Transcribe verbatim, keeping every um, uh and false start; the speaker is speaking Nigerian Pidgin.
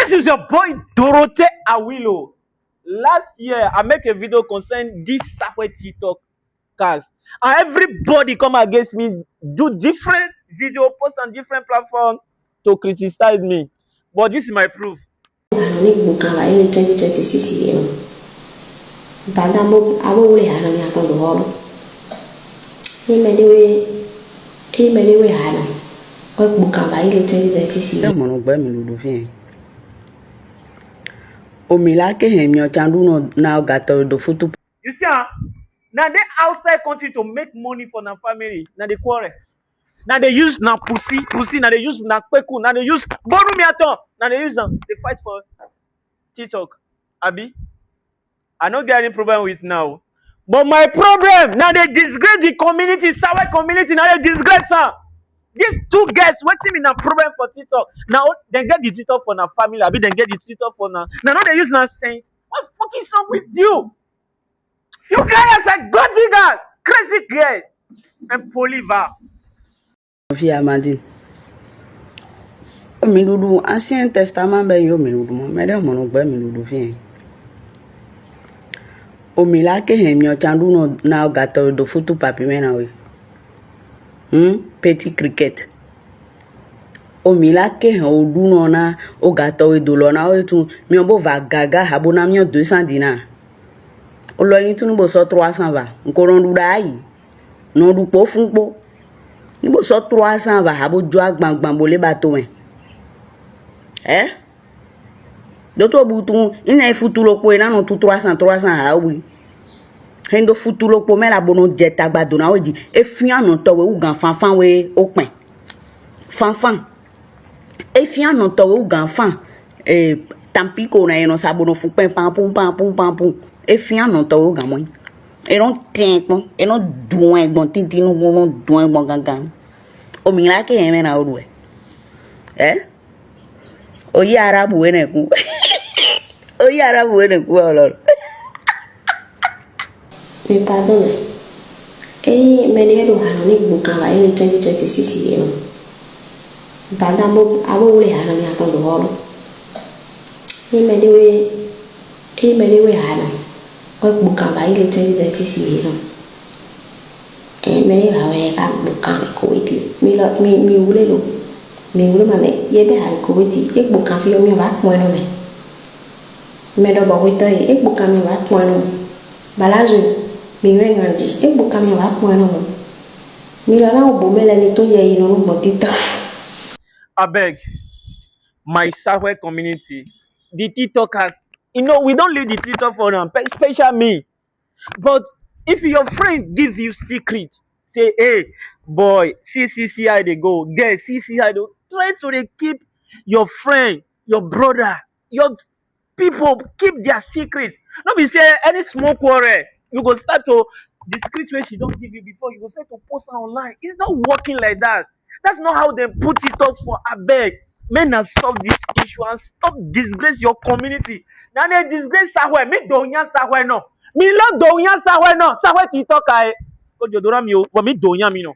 This is your boy Dorothee Awilo. Last year, I make a video concern this Sahwe TikTok cast, and everybody come against me, do different video, post on different platform to criticize me. But this is my proof. Ano ni bukan ba ile twenty twenty-six yenu. Bada bo abo wule hana mi aton do holo. Ni me de we, ni me de we hana. Ko bukan ba ile twenty twenty-six. Ẹ mọ̀nà gbẹ́ mi lòdò fi hàn. Omi la ke hẹn mi ọ̀chan dúnà na ọ̀gá tọrọ dò fútú. You see, ah, now they outside country to make money for na family. Now they quarrel. Now they use na pussy, pussy. Now they use na peku. Now they use boru mi aton. Now they use them. They fight for TikTok. Abi, I no get any problem with now. But my problem now they disgrace the community, Sawe community. Now they disgrace her. These two girls waiting in a problem for TikTok. Now they get the TikTok for na family. Abi they get the TikTok for na. Now no they use na sense. What fuck is up with you? You guys are gold diggers, crazy girls, and polyver. Fi amandine. Omi dúdú, Ancien Testament bẹ yìí omi dúdú mọ́. Mẹ́rẹ́ ọmọ ló gbẹ́ mi dúdú fi hàn. Omi la ke hẹn mi ọ̀chan dúnà na ọ̀gá tọrọ dò fútú papi mẹ́nà we. Hmm? Petit cricket. Omi la ke hẹn o dúnà na ọ̀gá tọrọ dò lọ na we tún. Mi ò bó va gàgà àbò na mi ò deux cents dinars. Olóyin tún níbo sọ trois cents va. Nǹkan rán dúdà yìí. Nà dúpọ̀ fún pọ̀. Níbo sọ trois cents va àbò jọ agbangban bó lè bá tó ẹ̀. Ẹ́? Dótó bu tún iná ẹ̀ fútu ló pé náà tún trois cents trois cents ha wí. Hendo fútu ló pé mẹ́la bó náà jẹ tagba dò náà wé jì. Efi àná tọ̀wé wù gan fanfan wé ó pẹ̀. Fanfan. Efi àná tọ̀wé wù gan fan. Eh, Tampico na ẹ̀ náà sábò náà fún pẹ̀ pampum pampum pampum. Efi àná tọ̀wé wù gan mọ́. Ẹ̀ náà tẹ̀ ẹ̀ pọ́n. Ẹ̀ náà dùn ẹ̀ gbọ́n títí inú wọn náà dùn ẹ̀ gbọ́n gangan. Omi ńlá kéèyàn mẹ́ra ó rù ẹ̀. Ẹ́? Oyi arabu wene ku. Oyi arabu wene ku ọlọrun. Mi pardon me. Eyi me de do hano ni bukan ba ile twenty twenty-six ye no. Bada bo abo wule hano mi aton do holo. Ni me de we, ni me de we hano. Ko bukan ba ile twenty twenty-six ye no. Eh, mene ba wene ka bukan ko weti. Mi lo mi mi wule lo. Mi wule ma me ye be ha ko weti. E bukan fi yo mi ba ko no me. Me do bo wito e bukan mi ba ko no. Balazo mi we nganji e bukan mi ba ko no. Mi lo na obo mele ni to ye ino no mo tita. Abeg, my Sahwe community, the TikTokers, you know, we don't leave the TikTok for now, pe- special me. But if your friend give you secret, say, hey, boy, see, see, see how they go, girl, see, see how they go. Try to dey keep your friend, your brother, your people keep their secret. No be say any small quarrel, you go start to the secret wey she don give you before, you go start to post am online. It's not working like that. That's not how they put it up for abeg. Men na solve this issue and stop disgrace your community. Na dey disgrace Sahwe, mi donya Sahwe no. Mi lo donya Sahwe no. Sahwe ti toka e. Ko jodora mi o, but mi donya mi no.